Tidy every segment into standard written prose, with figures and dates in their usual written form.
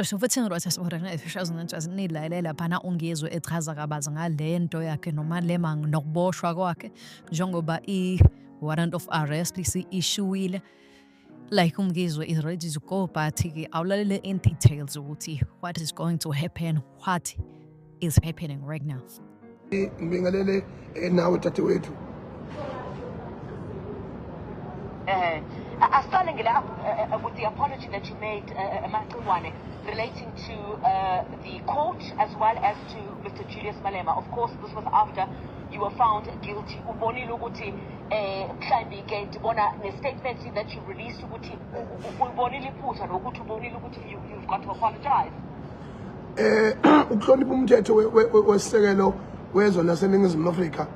So futhi ngilalela laphana uNgizwe echaza kabanzi ngale nto yakhe noMalema nokuboshwa kwakhe njengoba i-warrant of arrest isi-issuwile. Like, uNgizwe is ready to go, but-ke awulalele in details ukuthi what is going to happen, what is happening right now. Ngibingelele nawe dadewethu. Asiqale ngila with the apology that you made, Macingwane, relating to the court as well as to Mr. Julius Malema. Of course, this was after you were found guilty. Ubonile ukuthi mhlawumbi ke ndibona ne-statement that you released ukuthi ulibonile iphutha nokuthi ubonile ukuthi you've got to apologize. Ukuhlonipha umthetho wesisekelo wezwe laseNingizimu Afrika,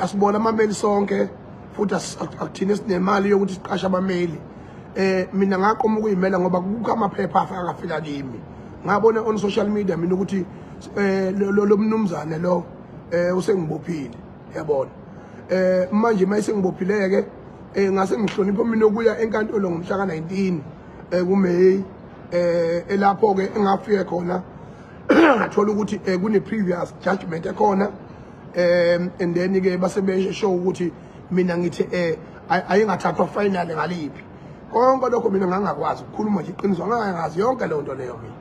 asibona amameli sonke futhi akuthina sinemali yokuthi siqashe abameli. Mina ngaqoma ukuyimela ngoba kukho amaphepha afika akafika kimi, ngabona on social media mina ukuthi lo mnumzane lo usengibophile, yabona. Manje mayisengibophileke, ngase ngihlonipha mina ukuya enkantolo ngomhla ka-19 kuMay, elapho ke engafike khona ngathola ukuthi kune previous judgment ekhona, and then ke base besho ukuthi mina ngithi ayingathathwa final ngaliphi. Konke lokho mina ngangakwazi ukukhuluma nje iqiniso, ngangazi yonke leyo nto leyo mina,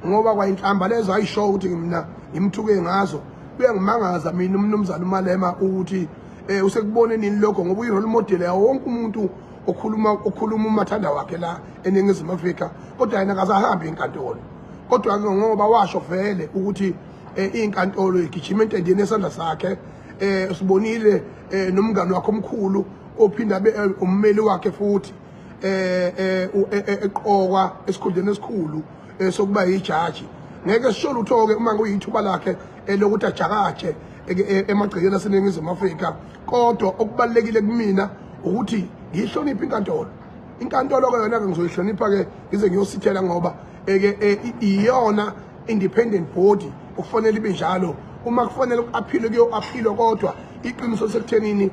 ngoba kwayinhlamba lezo ayisho ukuthi mina ngimthuke ngazo. Kuyangimangaza mina umnumzana uMalema ukuthi usekubone nini lokho, ngoba uyi-role model yawo wonke umuntu okhuluma umathanda wakhe la eNingizimu Afrika, kodwa yena akasahambi enkantolo. Kodwa ke ngoba washo vele ukuthi inkantolo igijima entendeni esandla sakhe, sibonile nomngani wakhe omkhulu ophinda abe ummeli wakhe futhi eqokwa esikhundleni esikhulu sokuba yijaji. Ngeke sisho lutho ke uma kuyithuba lakhe lokuthi ajakaje emagcekeni aseNingizimu Afrika, kodwa okubalulekile kumina ukuthi ngiyihloniphe inkantolo. Inkantolo ke yona ke ngizoyihlonipha ke ngize ngiyosithela, ngoba eke iyona independent body okufanele ibe njalo. Uma kufanele ku-appealwe, kuyo-appealwa, kodwa iqiniso sekuthenini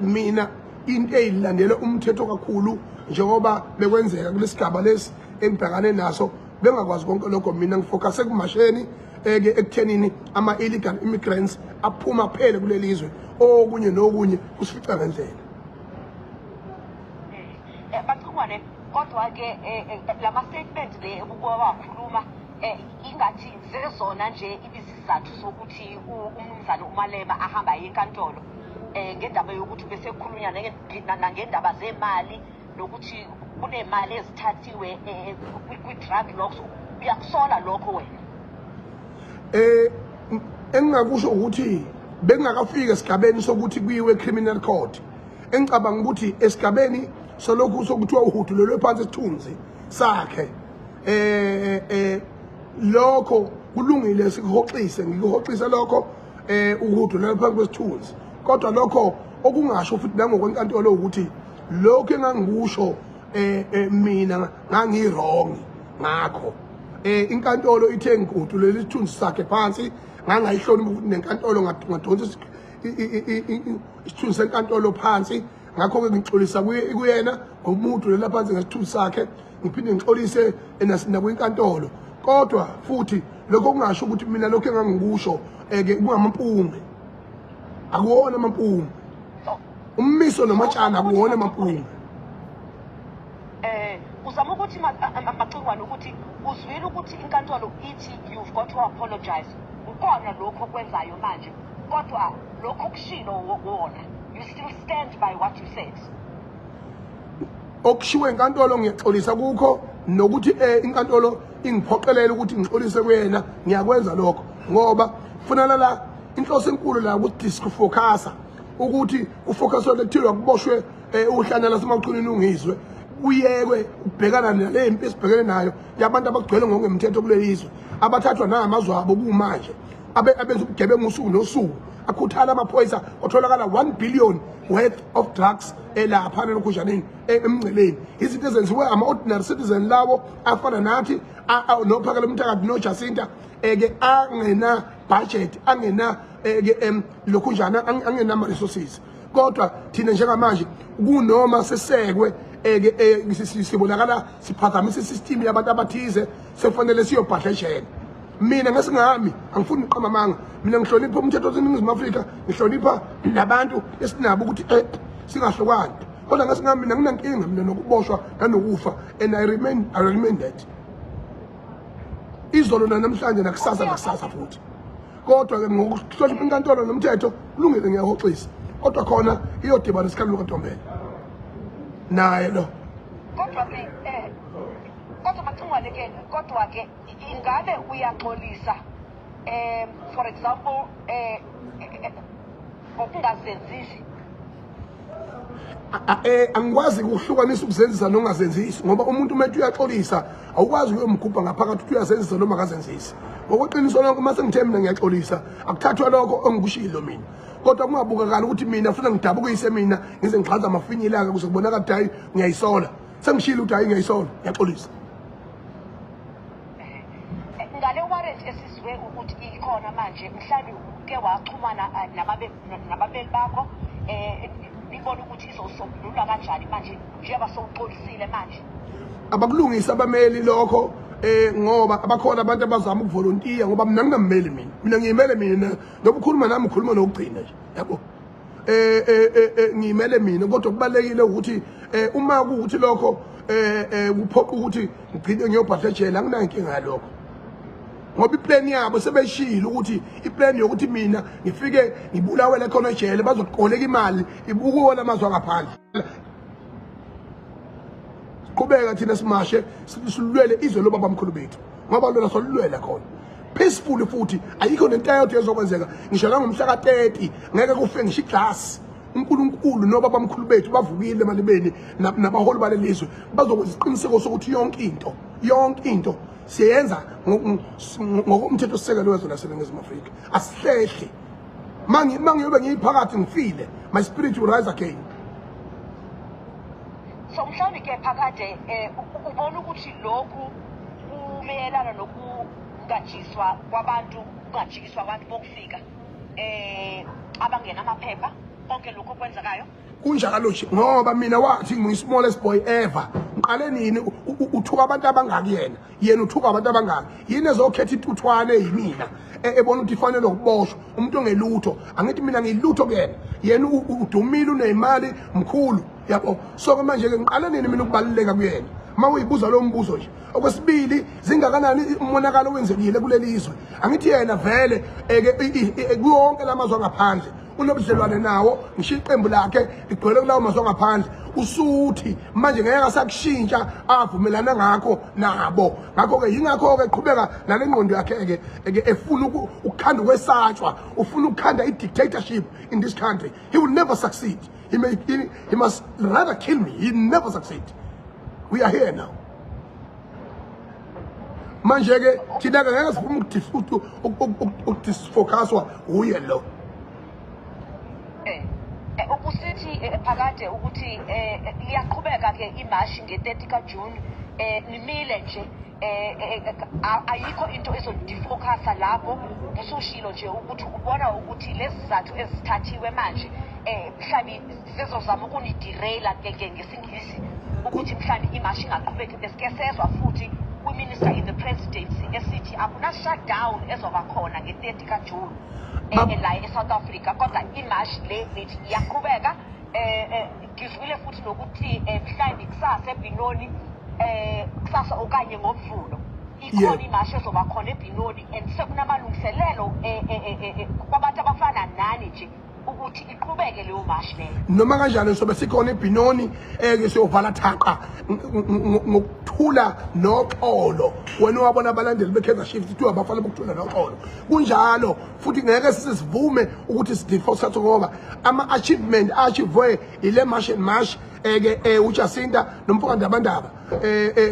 mina into eyilandela umthetho kakhulu, njengoba bekwenzeka kulesigaba lesi engibhekane naso, bengakwazi konke lokho. Mina ngifocuse ekumasheni eke ekuthenini ama-illegal immigrants aphuma phele kuleli zwe, okunye nokunye kusifica ngendlela. Macingwane, kodwa ke lama statement le ukuba wakhuluma ingathi zezona nje ibisizathu sokuthi umnumzane uMalema ahamba aye enkantolo ngendaba yokuthi bese kukhulunywa nangendaba zemali nokuthi kunemali ezithathiwe kwi-drug lords. Uyakusola lokho wena? Engingakusho ukuthi bekungakafika esigabeni sokuthi kuyiwe criminal court. Engicabanga ukuthi esigabeni solokhu sokuthiwa uhudulelwe phansi isithunzi sakhe, lokho kulungile, sikuhoxise, ngikuhoxise lokho ukuhudulela phansi kwesithunzi. Kodwa lokho okungasho futhi nangokwenkantolo ukuthi lokho engangikusho mina ngangi-wrong ngakho. Inkantolo ithe ngihudulele isithunzi sakhe phansi, ngangayihlonipha ukuthi nenkantolo ngadonsa isithunzi senkantolo phansi. Ngakho-ke ngixolisa kuyena ngomuhudulela phansi ngesithunzi sakhe, ngiphinde ngixolise nakwinkantolo. Kodwa futhi lokho kungasho ukuthi mina lokho engangikusho ke kungamampunge. Akuwona amampunge, ummiso nomatshana akuwona amampunge. Uzama ukuthi, Macingwane, ukuthi uzwile ukuthi inkantolo ithi you've got to apologize, ukona lokho okwenzayo manje, kodwa lokho okushilo wona, you still stand by what you said? Okushiwo inkantolo ngiyaxolisa kukho, nokuthi inkantolo ingiphoqelele ukuthi ngixolise kuyena, ngiyakwenza lokho ngoba kufanele la inhloso enkulu la ukuthi disfocusa, ukuthi kufocuswe kuthiwa kuboshwe uhlanya laseMachunwini uNgizwe, kuyekwe ukubhekana nale mpi esibhekene nayo yabantu abagcwele ngokungemthetho kuleli zwe, abathathwa nangamazwe abo kumanje, abenza ubugebengu usuku nosuku, akhuthala amaphoyisa, kwatholakala 1 billion worth of drugs elapha nalokhunjaneni emngceleni. Izinto ezenziwe ama-ordinary citizen lawo afana nathi noPhakela umthakathi noJacinta, eke angena budget, angena eke lokhunjana, angena ama-resources. Kodwa thina njengamanje kunoma sesekwe Eke sibonakala siphazamisa isystem yabantu abathize, sekufanele siyobhadla ejele. Mina ngesingami angifuni uqamba amanga, mina ngihlonipha umthetho waseNingizimu Afrika, ngihlonipha nabantu esinabo ukuthi singahlukani, kodwa ngesingami mina nginankinga mina nokuboshwa nanokufa, and I remain that izolo namhlanje nakusasa nakusasa futhi. Kodwa-ke ngokuhlonipha inkantolo nomthetho, kulungile, ngiyahoxisa, kodwa khona iyodibana isikhalo lukaNtombela naye lo. Kodwa ke kodwa Macingwane ke, kodwa ke ingabe uyaxolisa, for example, ngokungazenzisi? Angikwazi ukuhlukanisa ukuzenzisa nokungazenzisi, ngoba umuntu uma ethi uyaxolisa, awukwazi ukuyomgubha ngaphakathi ukuthi uyazenzisa noma akazenzisi. Ngokweqiniso lonke, uma sengithe mina ngiyaxolisa, akuthathwa lokho engikushilo mina, kodwa kungabukakali ukuthi mina funa ngidabukise mina ngize ngixhaza amafinyila-ke kuze kubonakala ukuthi hayi, ngiyayisola. Sengishilo ukuthi hayi, ngiyayisola, ngiyaxolisa. Ngale warrant esizwe ukuthi ikhona manje, mhlawumbe uke waxhumana nabameli bakho, nibone ukuthi izosombululwa kanjani manje njengoba sowuxolisile manje? Abakulungisa abameli lokho, ngoba abakhona abantu abazama ukuvolontiya, ngoba mina nginammeli mina, mina ngiyimele mina. Noba ukhuluma nami, ukhuluma nokugcina nje, yabo. Ngiyimele mina, kodwa kubalekile ukuthi uma kuwukuthi lokho kuphoqa ukuthi ngigcine ngiyobhadla ejele, anginayo inkinga yalokho, ngoba iplan yabo sebeshilo ukuthi iplan yokuthi mina ngifike ngibulawele khona ejele, bazokuqoleka imali ibukuwona amazwe angaphandle. Siqhubeka thina simashe, silwele izwe lobabamkhulu bethu, ngoba lona solulwela khona peacefully, futhi ayikho nento eyodwa ezokwenzeka. Ngisho nangomhla ka-30 ngeke kufe ngisho iglasi. UNkulunkulu nobabamkhulu bethu bavukile emalibeni, nabaholi balelizwe bazokwenza isiqiniseko sokuthi yonke into, yonke into siyenza ngokomthetho sisekelo wezwe laseNingizimu Afrika. Asihlehli. Mangiyobe ngiyiphakathi ngifile, my spirit will rise again. So mhlawumbe ke phakade ubona ukuthi lokhu kumeyelana nokungajiswa kwabantu, kungajikiswa abantu bokufika abangena amaphepha, konke lokhu okwenzekayo? Kunjalo nje, ngoba mina wathi ngiyi-smallest boy ever. Ngiqale nini? Uthuka abantu abangaki yena? Yena uthuka abantu abangaki? Yini ezokhetha intuthwane yimina ebona ukuthi ifanele ukuboshwa, umuntu ongelutho? Angithi mina ngiyilutho kuyena, yena udumile, uneyimali, mkhulu, yabo. So-ke manje-ke ngiqale nini mina ukubaluleka kuyena, uma uyibuza lowo mbuzo nje? Okwesibili, zingakanani umonakalo owenzekile kuleli zwe? Angithi yena vele eke kuwonke lamazwe angaphandle unobudlelwane nawo, ngisho iqembu lakhe ligcwele kulawo mazwe angaphandle. Usuthi manje ngeke asakushintsha avumelana ngakho nabo, ngakho-ke yingakho-ke qhubeka nale ngqondo yakhe-ke ke efuna ukukhanda ukwesatshwa, ufuna ukukhanda i-dictatorship in this country. He will never succeed. He must rather kill me. He never succeed. We are here now. Manje-ke thina-ke ngeke sivume ukudisfocuswa uye lo. Ukusithi phakade ukuthi liyaqhubeka ke imashi nge-30 kaJune, nimile nje, ayikho into ezonidifocusa lapho. Usushilo nje ukuthi ubona ukuthi lezi zizathu ezithathiwe manje mhlawumbe zizozama ukunideraila ke ngesiNgisi, ukuthi mhlawumbe imashi ingaqhubeki. Besike sezwa futhi kwi-minister in the presidency esithi akuna-shutdown ezoba khona nge-30 kaJune la e-South Africa, kodwa imashi le nithi iyaqhubeka. Ngizwile futhi nokuthi mhlawumbe kusasa eBenoni, kusasa okanye ngoMvulo, ikhona imashi ezoba khona eBenoni, and sekunamalungiselelo kwabantu abafana nani nje ukuthi iqhubeke leyo mashi leyo. Noma kanjani sobe sikhona eBenoni, ke siyovala thaqa ngokuthula noxolo. Wena wabona abalandeli beKaizer Chiefs kuthiwa abafana bokuthula noxolo. Kunjalo futhi, ngeke size sivume ukuthi sidifosathe, ngoba ama-achievement achievwe ile March and March eke uJacinta nomfoka Ndabandaba.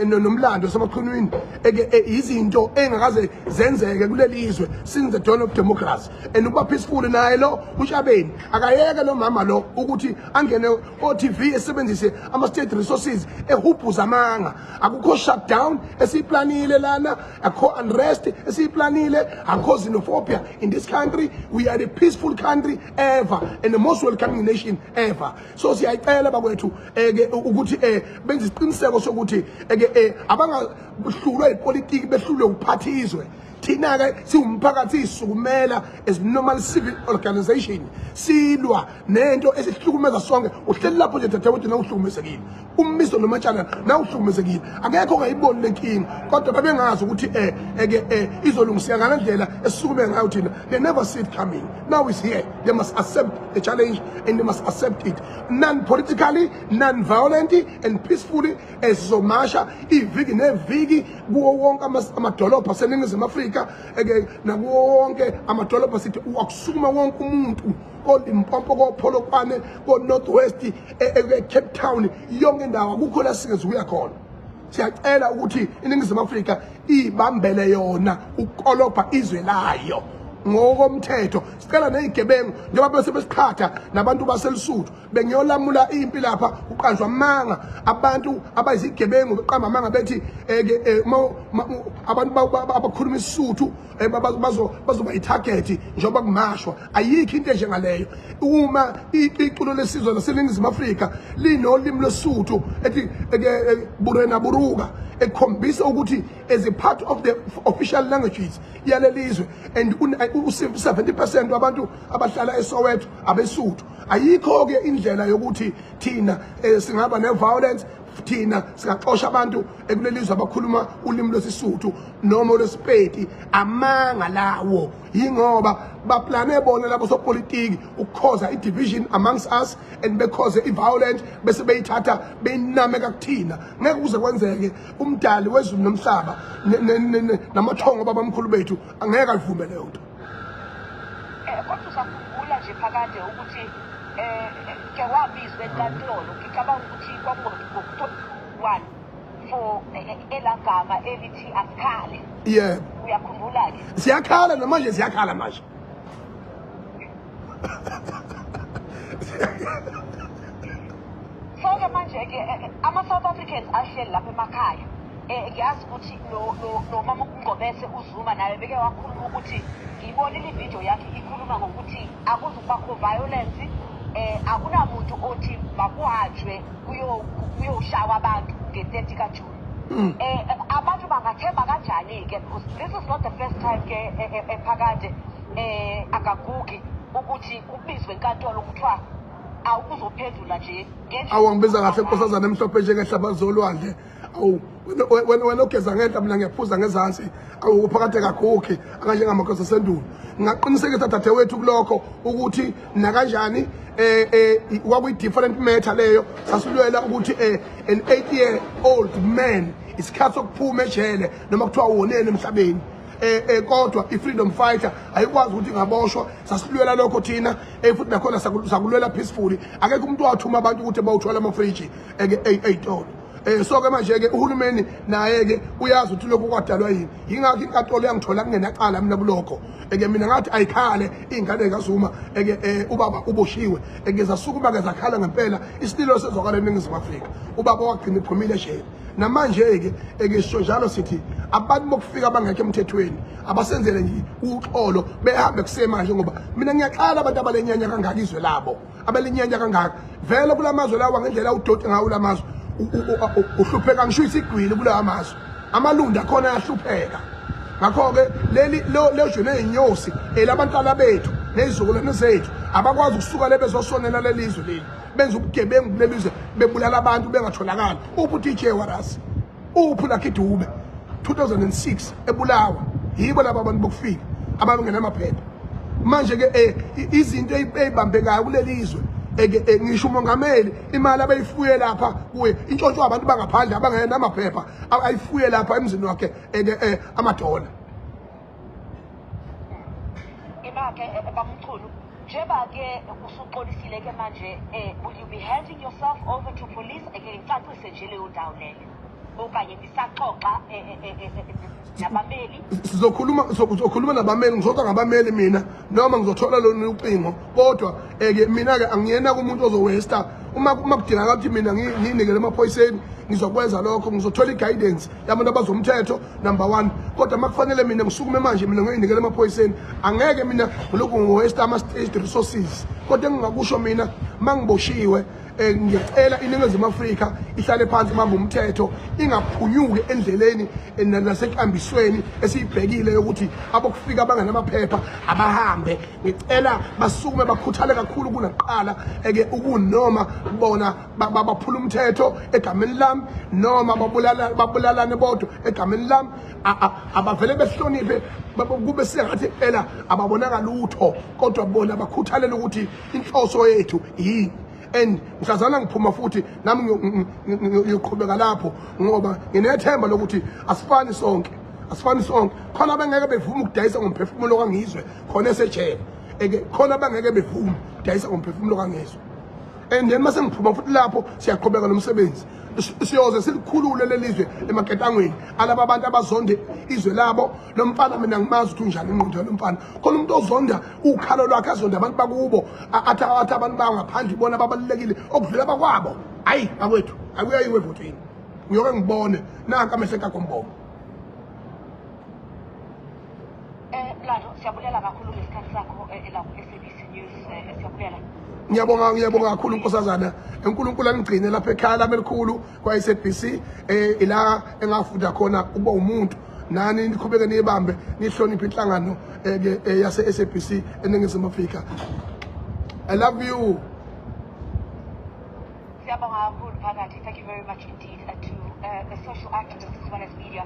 nomlando waseMachunwini, eke izinto engakaze zenzeke kuleli zwe since the dawn of democracy. And ukuba peaceful naye lo uShabeni, akayeke lo mama lo ukuthi angene o TV esebenzise ama state resources ehubhuza amanga. Akukho shutdown esiyiplanile lana, akukho unrest esiyiplanile, akukho xenophobia in this country. We are the peaceful country ever and the most welcoming nation ever. So siyayicela bakwethu ke ukuthi benze isiqiniseko sokuthi ke abangahlulwa ipolitiki, behlulwe ukuphatha izwe. Thina ke siwumphakathi sisukumela as normal civil organization, silwa nento esihlukumeza sonke. Uhleli lapho nje dadewethu, na uhlukumezekile, umiso nomatshana na uhlukumezekile, akekho ongayiboni lenkinga, kodwa babengazi ukuthi eke izolungiseka ngalendlela esisukume ngayo thina. They never see it coming. Now it's here. They must accept the challenge and they must accept it non-politically, non-violently and peacefully. Esizomasha iviki neviki kuwo wonke amadolobha aseNingizimu Afrika, eke nakuwo wonke amadolobha, sithi akusukuma wonke umuntu koLimpopo, koPolokwane, ko-North West, e-Cape Town, yonke indawo, akukho la singezukuya khona. Siyacela ukuthi iNingizimu Afrika ibambele yona ukolobha izwe layo ngokomthetho. Sicela nezigebengu, njengoba bese besiqhatha nabantu baseLesotho, bengiyolamula impi lapha, kuqanjwa amanga, abantu abayizigebengu beqamba amanga bethi ke abantu abakhuluma isiSuthu bazoba i-target njengoba kumashwa. Ayikho into enjengaleyo. Uma iculo lesizwe laseNingizimu Afrika linolimi lwesiSuthu ethi Burena Buruka, ekhombisa ukuthi as a part of the official languages yalelizwe, and u-70% wabantu abahlala eSoweto abeSuthu, ayikho ke indlela yokuthi thina singaba ne-violence, thina singaxosha abantu ekulelizwe abakhuluma ulimi lwesiSuthu noma lwesiPedi. Amanga lawo, yingoba baplane bona labo sopolitiki ukukhoza i-division amongst us and bekhoze i-violence, bese beyithatha beyinameka kuthina. Ngeke kuze kwenzeke. Umdali wezulu nomhlaba namathongo babamkhulu bethu angeke ayivume leyo nto. Kodwa usakhumbula nje phakade ukuthi ke wabizwa enkantolo, ngicabanga ukuthi kwakungo-1 for elagama elithi "Asikhale"? Yebo. Uyakhumbula-ke? Siyakhala namanje, siyakhala manje. So-ke manje-ke ama-South Africans ahleli lapha emakhaya, ngiyazi ukuthi nomama uNgobese uZuma naye beke wakhuluma ukuthi, ngiyibonile ividiyo yakhe ikhuluma ngokuthi akuzukubakho violence, akunamuntu othi makuhanjwe kuyoshawa abantu nge-30 kaJuni. Abantu bangathemba kanjani-ke, because this is not the first time ke ephakade akagugi ukuthi kubizwe enkantolo kuthiwa awukuzophendula nje ngendlela? Awu, angibiza kahle, nkosazana emhlophe njengehlaba zolwandle. Awu wena ogeza ngenhla, mina ngiyaphuza ngezansi. Awu, uphakade kakhukhi akanjengamakhosi asendulo. Ngingaqinisekisa dadewethu kulokho ukuthi nakanjani kwakuyi different matter leyo. Sasilwela ukuthi an 8 year old man isikhathi sokuphuma ejele noma kuthiwa woneni emhlabeni, kodwa i-freedom fighter ayikwazi ukuthi ingaboshwa. Sasilwela lokho thina, futhi nakhona sakulwela peacefully. Akekho umuntu wathuma abantu ukuthi bawuthola amafriji eke ey'tolo. So ke manje ke uhulumeni naye ke uyazi ukuthi lokhu kwadalwa yini, yingakho inkantolo yangithola kungenacala mina kulokho. Eke mina ngathi ayikhale iy'ngane kaZuma, eke ubaba uboshiwe, eke zasukuma ke zakhala ngempela, isililo sezwakala eNingizimu Afrika, ubaba wagcina ephumile ejele. Namanje-ke eke sisho njalo, sithi abantu bokufika abangekho emthethweni abasenzele nje uxolo, behambe kusemanje, ngoba mina ngiyaqala abantu abalenyanya kangaka izwe labo, abalinyanya kangaka vele kula mazwe lawa, ngendlela udoti ngawo la mazwe, uhlupheka ngisho isigwili kulawa mazwe, amalundu akhona ayahlupheka. Ngakho-ke leli lezwe ley'nyosi elabantwana bethu ney'zukulwane zethu, abakwazi ukusuka le bezosonela leli zwe leli, benza ubugebengu kuleli zwe, bebulala abantu bengatholakali. Uphi uDJ Warras? Uphi uLucky Dube 2006 ebulawa yibo laba abantu bokufika abangenamaphepha? Manje ke izinto ey'bambekayo kuleli zwe, eke ngisho umongameli imali abeyifuye lapha kuye intshontshwa abantu bangaphandle abangenamaphepha, ayifuye lapha emzini wakhe, eke amadola. Ima-ke bamchunu, njengoba-ke usuxolisile ke manje, will you be handing yourself over to police? Ake ngicacise nje leyo ndawo leyo. Okanye nisaxoxa nabameli? Sizokhuluma nabameli, ngizoxa ngabameli mina noma ngizothola lona ucingo, kodwa ke mina ke angiyena kumuntu ozo-waste-a. Uma kudingeka ukuthi mina ngiyinikele emaphoyiseni, ngizokwenza lokho, ngizothola i-guidance yabantu abazomthetho, number one. Kodwa uma kufanele mina ngisukume manje mina ngiyoyinikela emaphoyiseni, angeke mina ngilokhu ngi-waste ama-state resources. Kodwa engingakusho mina, uma ngiboshiwe, ngiyacela iNingizimu Afrika ihlale phansi, ibambe umthetho, ingaphunyuki endleleni nasenkambisweni esiyibhekile yokuthi abokufika abangenamaphepha abahambe. Ngicela basukume, bakhuthale kakhulu kunakuqala eke ukunoma bona baphula umthetho egameni lami noma babulala, babulalane bodwa egameni lami, abavele behloniphe, kube sengathi impela ababonanga lutho, kodwa bona bakhuthalele ukuthi inhloso yethu yini. And mhlazana ngiphuma futhi nami ngiyoqhubeka lapho, ngoba nginethemba lokuthi asifani sonke, asifani sonke. Khona abangeke bevume ukudayisa ngomphefumulo kaNgizwe khona esejele, eke khona abangeke bevume ukudayisa ngomphefumulo kaNgizwe. And then mase ngiphuma futhi lapho, siyaqhubeka nomsebenzi, siyoze silikhulule lelizwe emaketangweni alaba bantu abazonde izwe labo. Lo mfana mina ngimazi ukuthi unjani ingqondo yalo mfana. Khona umuntu ozonda ukhalo lwakhe, azonda abantu bakubo, athi abantu bangaphandle ibona ababalulekile okudlula abakwabo. Hayi bakwethu, akuyayiwe evotweni, ngiyoke ngibone nanka amehlo ekagombombo. Mlando, siyabulela kakhulu ngesikhathi sakho la ku-SABC News. Siyabulela. Ngiyabonga, ngiyabonga kakhulu, nkosazana. Unkulunkulu angigcine lapha ekhaya lami elikhulu kwa-SABC, ila engafunda khona ukuba umuntu. Nani niqhubeke niyibambe, nihloniphe inhlangano ke yase-SABC eNingizimu Afrika. I love you. Siyabonga kakhulu phakathi. Thank you very much indeed to the social activist as well as media.